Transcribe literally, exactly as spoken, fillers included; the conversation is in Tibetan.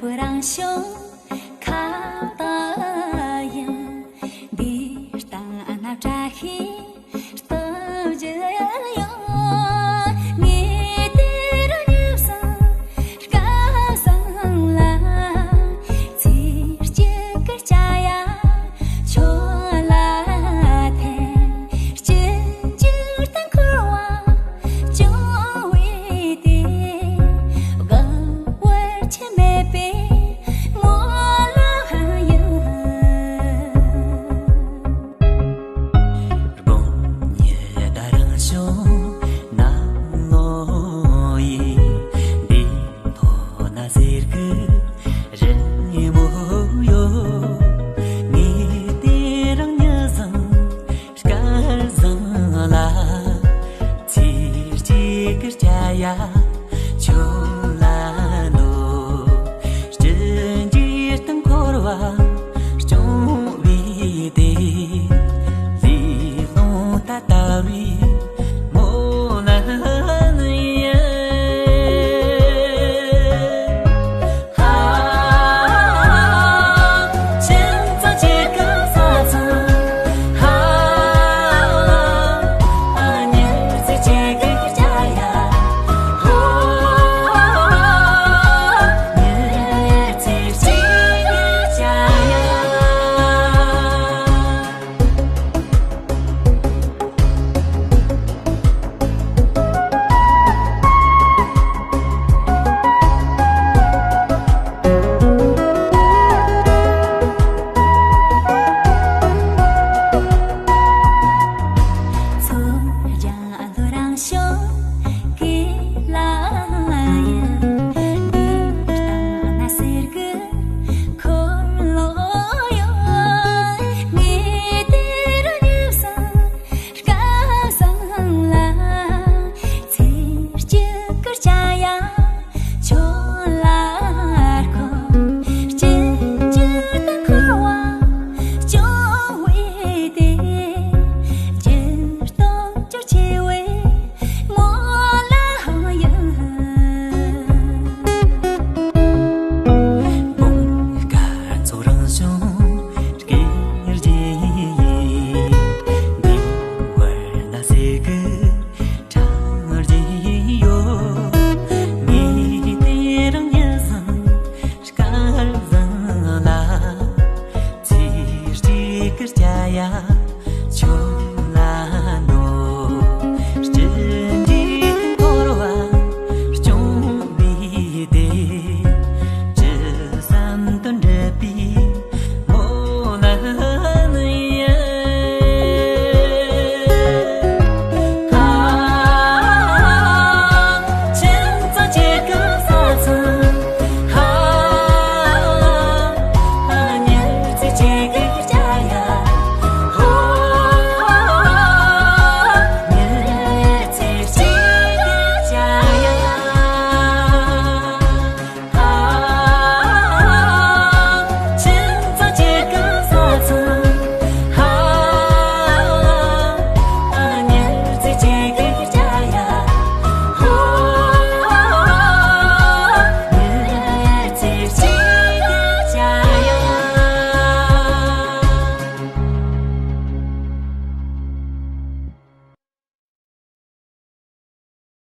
བུ་རང་བྱུང་ཁ་བཏགས་ཡིན། འདི་ལྟ་ན་བཀྲ་ཤིས་སྟོབས་རྒྱུ་ཡོད། ངས་དེ་རུ་ཉིབ་སང་སྐལ་བཟང་ལ། ཚེ་གཅིག་གི་སྐྱ་ཡ་ཆོ་ལ་འཐེན། སྤྱི་འགྱུར་དང་འཁོར་བ་སྐྱོང་བའི་དེ། དགའ་བར་ཆད་མེད་པའི་ངོ་ལོག་ཡིན། དགོང་ཉི་ཟླ་རང་བྱུང་གནམ་ལོ་ཡིས། འདི་མཐོ་ན་ཟེར་གི་རི་མོ་ཡོད། ངས་དེ་རང་ཉིད་བཟང་སྐལ་བཟང་ལ། ཚེ་གཅིག་གི་སྐྱ་ཡ་